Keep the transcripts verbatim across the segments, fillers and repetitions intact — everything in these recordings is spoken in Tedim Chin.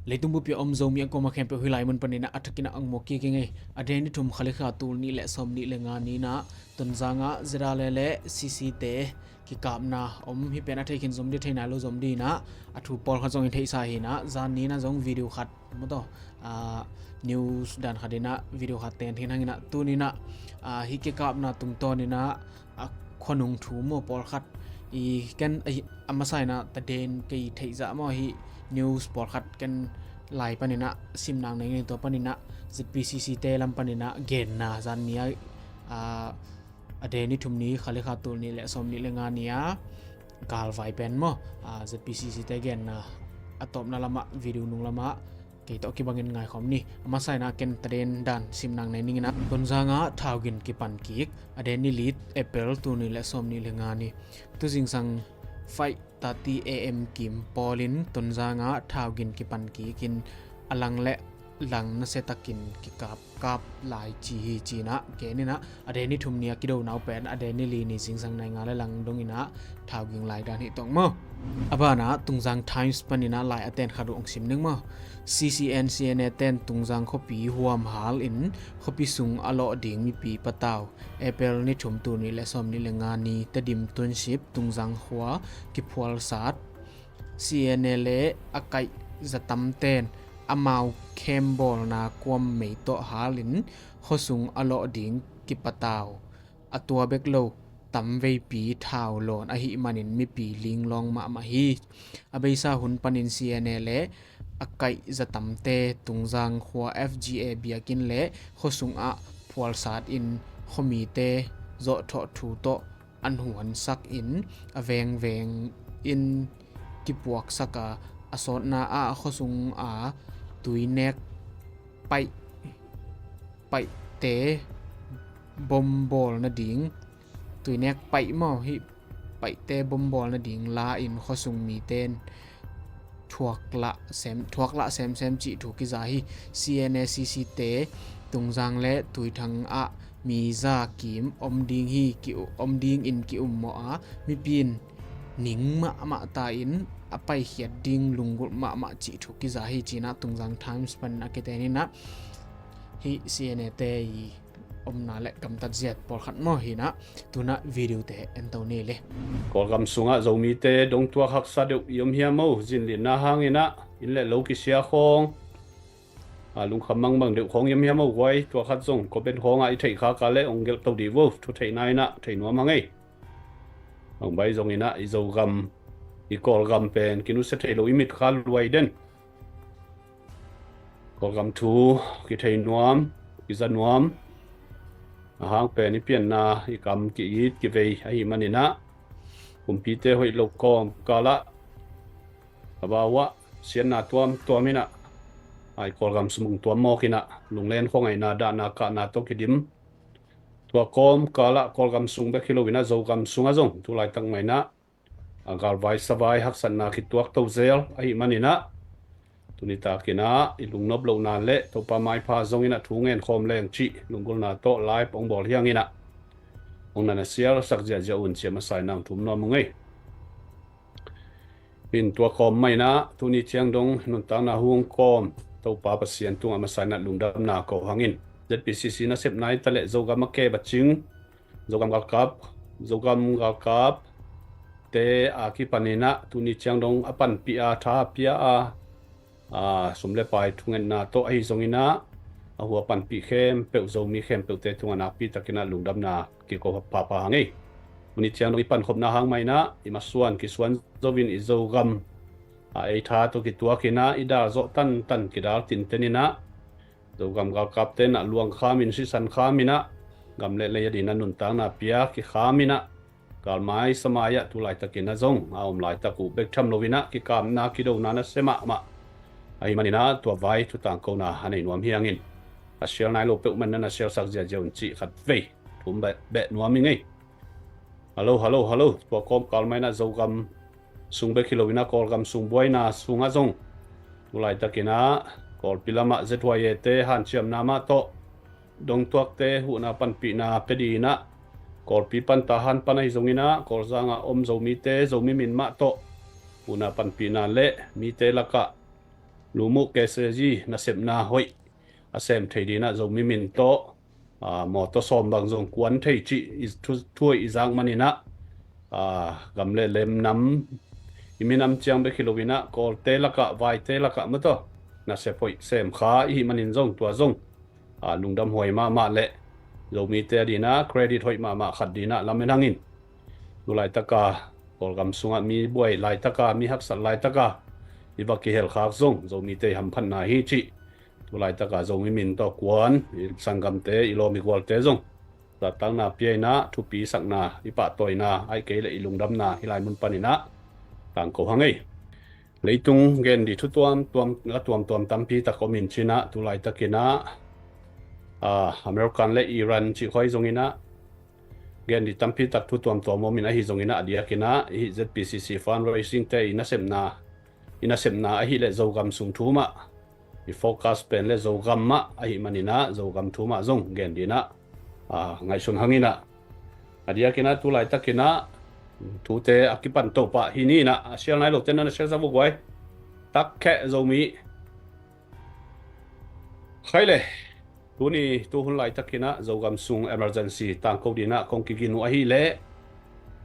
Leitung bupi a om Zomi a kuama khempeuh hih lai mun paninah a thakinah ang mawk kik i ngei. A deni thum khalikha tul nih le sawm nih le nga ninah Tonzangah ZRA le CC te kikapna om hi pen a thei khin zom di, thei nai lo zom dinah a thu pawlkhat zong in theihsa hinah zan ninah zong video khat mawtaw news dan khat inah video khat ten hin hanginah tuninah hih kikapna tungtawninah a khuanung thu maw pawlkhat i ken a masa inah taden kei theihzah maw hih news pawlkhat ken lai paninah simnak nei ngei tua paninah ZPCC te lam paninah genna zan ni a a deni thum ni khalikha tul nih le sawm nih le nga ni a galvai pen maw ZPCC te genna a tawpna lamah video nung lamah kei tawh kibangin ngaikhawm ni. A masa inah ken taden dan simnak nei ninginah Tonzangah thaugin kipan kik a deni li April tul nih le sawm nih le nga ni tuzingsang faih thirty AM kim pawlin Tonzangah thaugin kipan kikin a lang le lang nasiatakin kikap kap lai ci hi cinah keninah a deni thum ni a kidonau pen a deni li ni zingsang nai nga le lang donginah thauging lai dan hi tawng maw. A banah Tungzang Times paninah lai a ten khat uh ong sim ning maw. CCN CNA ten Tungzang khuapi huam hal in khuapi sung a lawh ding mipi patau April ni thum tul nih le sawm nih le nga ni Tedim Township Tungzang khua kiphualsat CNA le a kaih zatamten amau khembawlna kuam mei tawh halin khuasung a lawh ding kipatau a tua bek lo tamveipi thau lawn ahih manin mipi linglawng mahmah hi. A beisa hun panin CNA le a kaih zatamte Tungzang khua FGA biakinn le khuasungah phualsat in khuamite zawhthawh thu tawh an huansak in a vengveng in kipuaksak a a sawtna ah khuasung a tuinek paih paihte bombawl nading tuinek paih maw hih paihte bombawl nading la in khuasung miten thuaklah sem thuaklah semsem cih thu kiza hi. CNA CC te Tungzang le Tuithang ah miza kim om ding hi ki om ding in ki ummawh a mipi in ning mahmah ta in a paikhiat ding lunggulh mahmah cih thu kiza hi cinah Tungzang Times panin a kiteninah hih CNA te i omna le gamtat ziat pawlkhat maw hinah tunah video te ento ni le. Kawlgam sungah Zomite dongtuak haksa deuh i om hiam maw zinlinna hanginah inn le lo kisia khawng a lungkham mangbang deuh khawng i om hiam maw guai tua khat zong comment khawngah i theih khaka le ong gelh to dih vo thu theihna inah thei nuam hangei. Bangbai zonginah i Zogam i Kawlgam pen kinusia thei lo i mit kha luai den. Kawlgam thu kithei nuam kiza nuam a hang pen i pianna i kam ki-it kivei ahi maninah kumpite hoih lo kawm kalah a bauah siatna tuamtuam inah ai Kawlgam sumung tuam mawk inah lunglen khuangaihna dahna kahna tawh kidim tua kawm kalah Kawlgam sung bek hi lo inah Zogam sungah zong tulaitak mah inah a galvai savai haksatna kituak to zel ahi maninah tuni takinah i lungnop lohna le Topa maipha zonginah thu ngen khawm leng cih lunggulhna tawh live ong bawl hianginah ong nana sialsak ziahziah un ciah masa inah ong thum nuam ung ei. In tua kawm mah inah tuni ciang dong nuntakna hung kawm Topa Pasian tungah masa inah lungdamna ko hangin ZPCC nasepna i ta le Zogam a ke bacing Zogam galkap Zogam galkap te a kipaninah tuni ciang dong a panpih a tha pia a a sum le pai thungetna tawh ahi zonginah a hua panpih khempeuh Zomi khempeuhte tungah nakpi takinah lungdamna kiko phapha hang ei. Tuni ciang dong i pankhopna hang mah inah i masuan kisuan zovin i Zogam a ei tha tawh kituakinah i dal zawh tantan kidal tinteninah Zogam galkapte nah luang khamin sisan khaminah gam le lei a dinah nuntakna pia kikhaminah galmai samai ah tulaitakinah zong a om laitak uh bek tham loinah kikapna kidona nasia mahmah ahi maninah tua vai thutangkona a nei nuam hiangin a sial nai lo peuhmah inah na sialsak ziahziah un cih khat vei thum beh nuam ing ei. Hallo hallo hallo tua kawmkal mah inah Zogam sung bek hi loinah Kawlgam sung buaina sungah zong tulaitakinah Kawlpi lamah ZYA te hanciamna mah tawh dongtuakte huhna panpihna pia dinginah Kawlpi pan Tahan pan ahi zonginah Kawlzangah om Zomite Zomi min mah tawh huhna panpihna le mite lakah Lumuh K C G nasepna hoih a sem thei dinah Zomi min tawh, aa, mawtaw sawm bang zong kuan thei cih i thu, thu hoih i zak maninah, aa, gam le lem nam i minam ciang bek hi loinah Kawlte lakah, Vaite lakah mawtaw nasep hoih sem kha i hih manin zong tua zong, aa, lungdam huai mahmah le Zomite a dinah credit hoih mahmah khat dinah lamen hangin, tu laitaka Kawlgam sungah mi buai laitaka, mi haksat laitaka i va kihel khak zong Zomite i hamphatna hi cih, tu laitaka Zomi min tawh kuan i sanggamte, i lawm i gualte zong zahtakna pia inah, thupi sakna, i pahtawina, ahih kei leh i lungdamna hih lai mun paninah tangko hang ei. Leitung gen dih thu tuamtuam, a tuamtuam tampi tak om in cinah, tu laitakinah, aa, American le Iran cih khuai zonginah gen dih tampi tak thu tuamtuam om in, ahi zonginah a diakinah i hih Z P C C fundraising te i nasepna, i nasepna ahih leh Zogam sung thu mah i focus pen le Zogam mah ahih maninah Zogam thu mah zong gen dinah, aa, ngaihsun hanginah, a diakinah tu laitakinah thute a kipan topah hi ninah, a sial nai lote nan a sial sa vuk huai. Takkheh Zomi. Khai le, tuni tuhun laitakinah Zogam sung emergency tangko dinah kong kigin uh ahih leh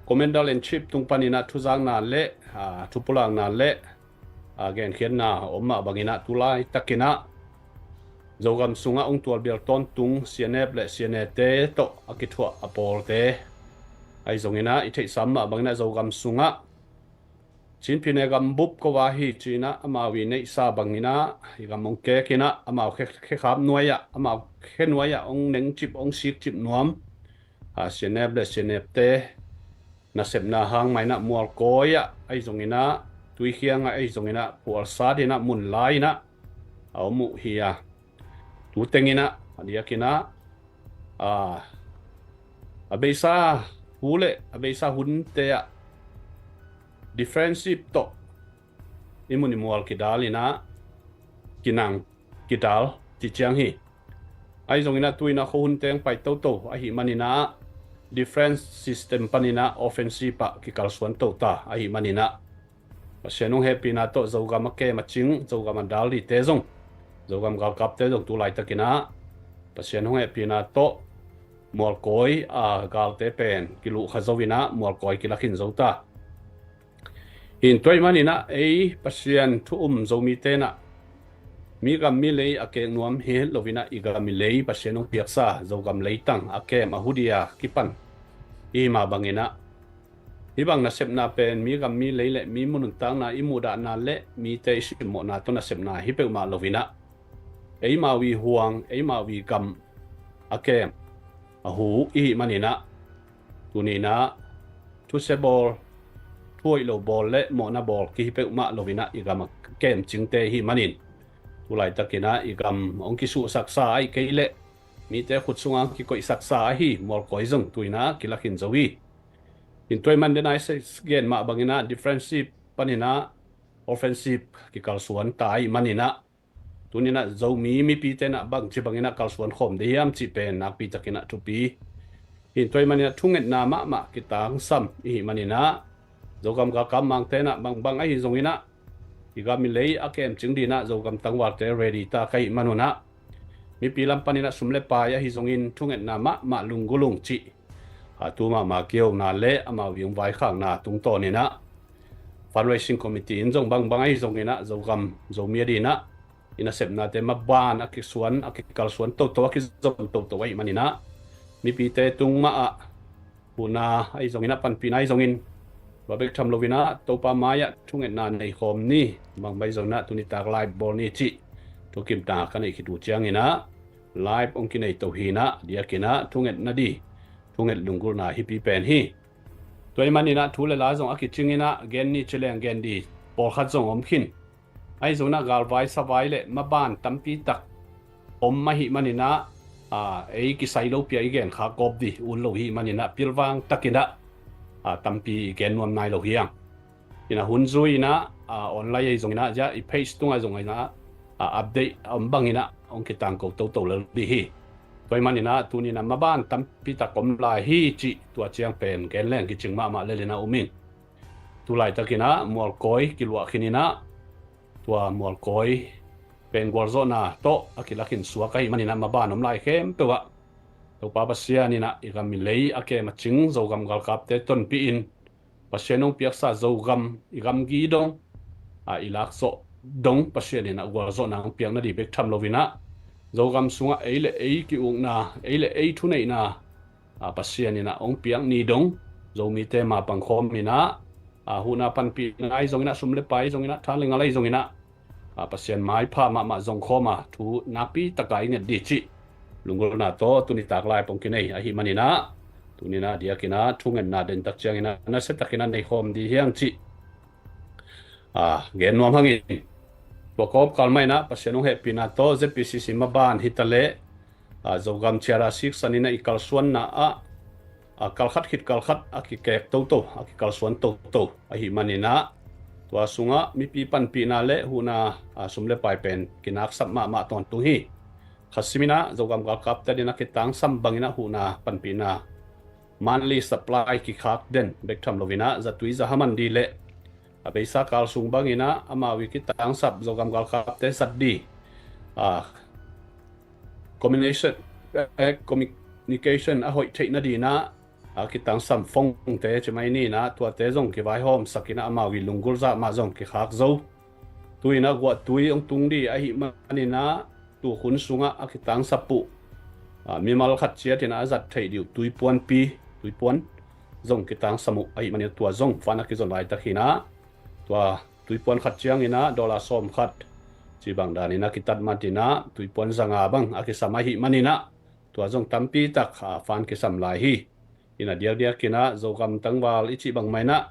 Commander in Chief tung paninah thuzakna le, aa, thupulakna le, aa, genkhiatna om mah banginah tu laitakinah Zogam sungah ung tualbial tawntung C N F le C N A te tawh a kithuah a pawlte, ahi zonginah i theihsa mah banginah Zogam sungah Chin Pyine gambup ko a hi cinah amau i neihsa banginah i gam ong kekinah amau khe, khekhap nuai-ah, amau khe nuai-ah ong nengcip, ong sikcip nuam, aa, C N F le C N F te nasepna hang mainah Mualkawi-ah ahi zonginah, Tuikhiang-ah ahi zonginah, Pualsat inah, Munlai inah a om uh hi a, tu tenginah a diakinah, aa, a beisa hu le a beisa hunte ah defensive tawh i mun i mual kidalinah, kinang kidal ci ciang hi. Ahi zonginah tuinah khuahun teng pai toto ahih maninah defense system paninah offensive ah kikalsuan tota ahih maninah Pasian hong hehpihna tawh Zogam a kem a cing, Zogam a dal dite zong, Zogam galkapte zong tu laitakinah Pasian hong hehpihna tawh Mualkawi, aa, galte pen kiluh kha zo inah Mualkawi kilakhin zo ta. Hin tuai maninah ei Pasian thu um Zomi tenah mi gam mi lei a kek nuam hi het loinah i gam i lei Pasian hong piaksa Zogam leitang a kem a hudia kipan i hi mah banginah, hih bang nasepna pen mi gam mi lei le mi mun nuntakna i muhdahna le mite i simmawhna tawh nasepna hi peuhmah loinah, eimau i huang, eimau i gam a kem a hu i hih maninah, tuninah thusia bawl, thu hoih lo bawl le mawhna bawl kihi peuhmah loinah i gam a kem cingte i hih manin, tu laitakinah i gam hong kisuhsaksa ahih kei leh mite khut sungah hong kikoihsaksa ahi Mualkawi zong tuinah kilakhin zo hi. Hin tuai man denai gen mah banginah defensive paninah offensive kikalsuan ta ahih maninah, tuninah Zomi mipi tenah bangci banginah kalsuan khawm dih hiam cih pen nakpi takinah thupi. Hin tuai maninah thungetna mahmah kitangsam i hih maninah, Zogam galkap mang tenah bangbang ahi zonginah i gam i lei a kem cing dinah Zogam tangvalte ready ta ka hih manunah, mipi lam paninah sum le pai ahi zongin thungetna mahmah lunggulung cih, a tu mahmah kihona le amau i hong vaikhakna tungtawninah fundraising committee in zong bangbang ahi zonginah Zogam Zomi a dinah i nasepnate maban a kisuan, a kikalsuan toto, a kizom toto ahih maninah mipite tung mahah huhna ahi zonginah panpihna ahi zongin va bek tham loinah Topa mai-ah thungetna nei khawm ni. Bangbang ahi zonginah tunitak live bawl ni cih thukimna ka neih khit uh cianginah live hong kinei to hinah, diakinah thungetna dih, thunget lunggulhna hipi pen hi. Tuai maninah thu le la zong a kicinginah gen ni ci leng gen dih pawlkhat zong om khin. Ahi zonginah galvai savai le maban tampi tak om ahih maninah, aa, ei kisai lo pia i gen kha kawp dih ut lo hih maninah pilvang takinah, aa, tampi i gen nuam nai lo hi ang. Inah hun zui inah, aa, online ahi zonginah zia i page tungah zonginah, aa, update a om banginah hong kitangko toto lel dih hi. Tuai maninah tuninah maban tampi tak om lai hi cih tua ciang pen gen leng kicing mahmah lelinah um ing. Tu laitakinah Mualkawi kiluah khininah tua mualkawi pen gualzawhna tawh a kilakhin suak ahih manin ah maban om lai khempeuh ah Topa Pasian in ah i gam i lei a kem a cing Zogam galkapte tonpih in Pasian hong piaksa Zogam i gamgi dong a i lakzawh dong Pasian in ah gualzawhna hong piak nading bek tham loin ah Zogam sungah ei le ei ki-ukna, ei le ei thuneihna a Pasian in ah hong piak ni dong Zomite ma pangkhawm in ah a huhna panpihna ahi zongin ah, sum le pai zongin ah, than le ngal ahi zongin ah a Pasian maipha mahmah zongkhawm a thu nakpi taka i nget ding cih lunggulhna tawh tuni tak lai pong kinei ahih manin ah tuni in ah diakin ah thungetna dentak ciangin ah nasiatakin ah neikhawm ding hi hang cih a gen nuam hangin tua kawmkal mah in ah Pasian hong hehpihna tawh Z P C C maban hi ta leh a Zogam ciara siksan in ah i kalsuanna ah a kalkhat khit kalkhat a kikek toto, a kikalsuan toto ahih manin ah tua sungah mipi panpihna le huhna a sum le pai pen kinaksap mahmah tawntung hi. Khasim in ah Zogam galkapte adingin a kitangsam bangin ah huhna panpihna monthly supply kikhak den bek tham loin ah zatui zahaman ding le a beisa kal sung bangin ah amau i kitangsap Zogam galkapte zat ding a communication, eh, communication a hoih theih nadingin ah a kitangsam phone-te ci mai ni in ah tuate zong kivaihawmsak in ah amau i lunggulh zah mah zong kikhak zo. Tu in ah guahtui hong tung ding ahih manin ah tu hun sungah a kitangsap uh a mimal khat ciat in ah a zat theih ding uh tuipuanpi, tuipuan zong kitangsam uh ahih manin ah tua zong fund a kizon laitak hi in ah tua tuipuan khat ciangin ah dollar sawm khat cih bang danin a kitat mat in ah tuipuan zanga bang a kisam ahih manin ah tua zong tampi tak a fund kisam lai hi. In ah diakdiakin ah Zogam tangval i cih bang mah in ah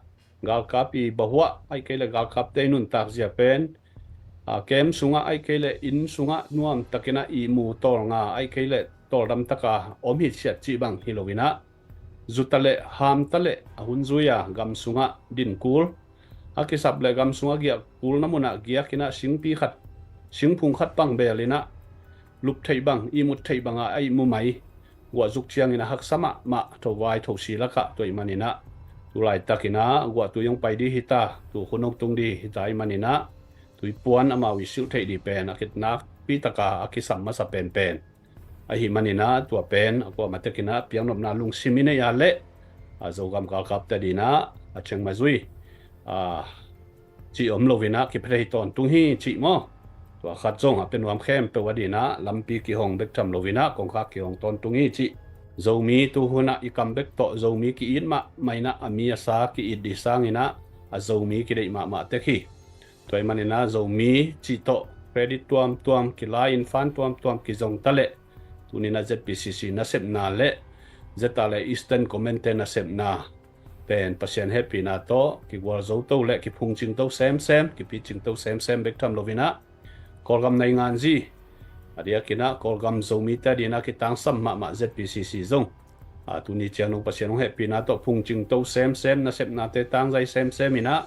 galkap i bahuah ahih kei leh galkapte i nuntak zia pen a kem sungah ahih kei leh inn sungah nuamtakin ah ihmu tawlnga ahih kei leh tawldam taka om hi ciat cih bang hi loin ah zu ta leh ham ta leh a hun zui a gam sungah din kul a kisap leh gam sungah giah kulna munah giakin ah singpi khat, singphung khat pang beel in ah lup theih bang, ihmut theih bangah a ihmu mai guah zuk ciangin a haksa mahmah thovai thosi lakah tua ahih manin ah tu laitakin ah guahtui hong pai ding hi ta, tu hun hong tung ding hi ta ahih manin ah tuipuan amau i silh theih ding pen a kit nakpi taka a kisam masa penpen ahih manin ah tua pen a kuamah tekin ah piaknopna lungsim i neih a leh a Zogam galkapte adingin ah a ciangmah zui a cih om loin ah kipia thei tawntung hi cih maw? Tua khat zong a pia nuam khempeuh adingin ah lampi kihong bek tham loin ah kongkhak kihong tawntung hi cih. Zomi tu hun ah i kam bek tawh Zomi ki-it mahmah in ah a mi a sa ki-it ding sangin ah a Zomi kideih mahmah tek hi. Tua ahih manin ah Zomi cih tawh credit tuamtuam kila in fund tuamtuam kizong ta leh tuni in ah Z P C C nasepna le Z R le Eastern Command-te nasepna pen Pasian hehpihna tawh kigualzo to le kiphungcing to semsem, kipicing to semsem bek tham loin ah Kawlgam nainganzi a diakin ah Kawlgam Zomite adingin a kitangsam mahmah Z P C C zong a tuni ciang dong Pasian hong hehpihna tawh phungcing to semsem, nasepnate tangzai semsem in ah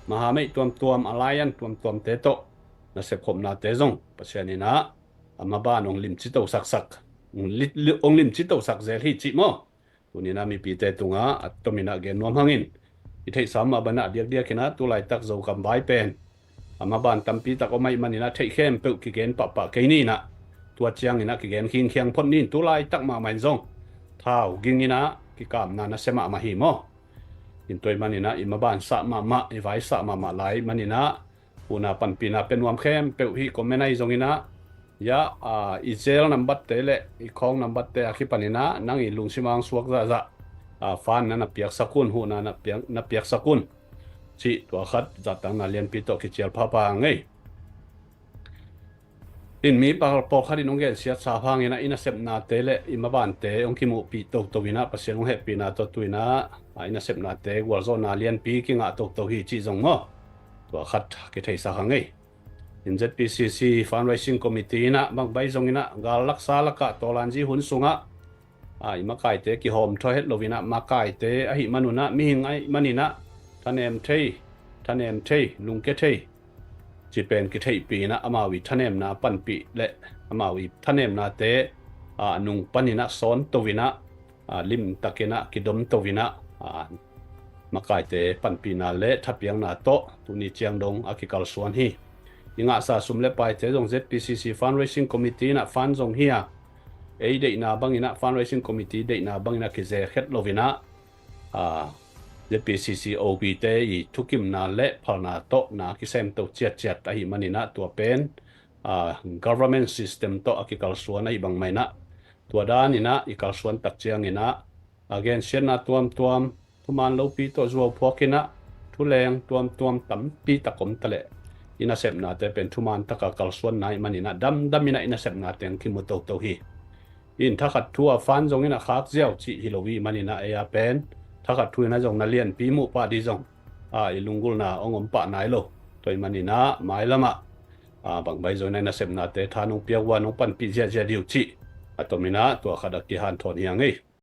mahameih tuamtuam, alliance tuamtuamte tawh nasep khopnate zong Pasian in ah a maban hong limci to saksak, hong li-, li-, hong limci to sak zel hi cih maw? Tuni in ah mipite tungah a tomin ah gen nuam hangin i theihsa mah bangin ah diakdiakin ah tu laitak Zogam vai pen a maban tampi tak om ahih manin ah theih khempeuh kigen pahpah kei ni in ah tua ciangin ah kigen khingkhiang phot ni in tu laitak mahmah in zong thau ging in ah kikamna nasia mahmah hi maw? In tua ahih manin ah i maban sah mahmah, i vai sah mahmah lai manin ah huhna panpihna pia nuam khempeuh hih comment ahi zongin ah ya, a, i jail nambatte le i khawng nambatte a kipanin ah nang i lungsim a hong suak zahzah a fund na na piaksak un, huhna na piak, na piaksak un cih tua khat zahtakna lianpi tawh kicial phapha ngei. In mi pawlkhat in hong gensiat sa hangin ah i nasepnate le i mabante hong kimuhpih toto in ah Pasian hong hehpihna tawh tu in ah a i nasepnate gualzawhna lianpi kingah toto hi cih zong maw? Tua khat kitheisak hang ei. In Z P C C Fundraising Committee in ah bangbai zongin ah gal laksa lakah tawlanzi hun sungah a i makaite kihawm thaw het loin ah makaite ahih manun ah mihing ahih manin ah thanem thei, thanem thei, lungke thei cih pen kitheihpih in ah amau i thanemna panpih le amau i thanemnate a nung panin ah sawn to in ah a limtakin ah kidom to in ah a makaite panpihna le thapiakna tawh tuni ciang dong a kikalsuan hi. i ngahsa sum le paite zong Z P C C Fundraising Committee in ah fund zong hi a, ei deihna bangin ah, Fundraising Committee deihna bangin ah kize khet loin ah, a, Z P C C O B te i thukimna le phalna tawh na kisemto ciatciat ahih manin ah tua pen, a, government system tawh a kikalsuan ahih bang mah in ah, tua danin ah i kalsuan tak ciangin ah, a, gensiatna tuamtuam, thuman lopi tawh zuauphuak in ah, thuleng tuamtuam tampi tak om ta leh, i nasepnate pen thuman taka kalsuan na ahih manin ah, damdam in ah i nasepnate hong kimu toto hi. In thakhat thu a fund zong in ah khak ziau cih hi lo ahih manin ah, ei a pen thakhat thu in ah zong na lianpi muh pah ding zong, a, i lunggulhna hong om pah nai lo. Tua ahih manin ah mailam ah, a, bang baih zong in ah i nasepnate tha nong pia uh a, nong panpih ziahziah ding uh cih a tom in ah tua khat a kihanthawn hi ing ei.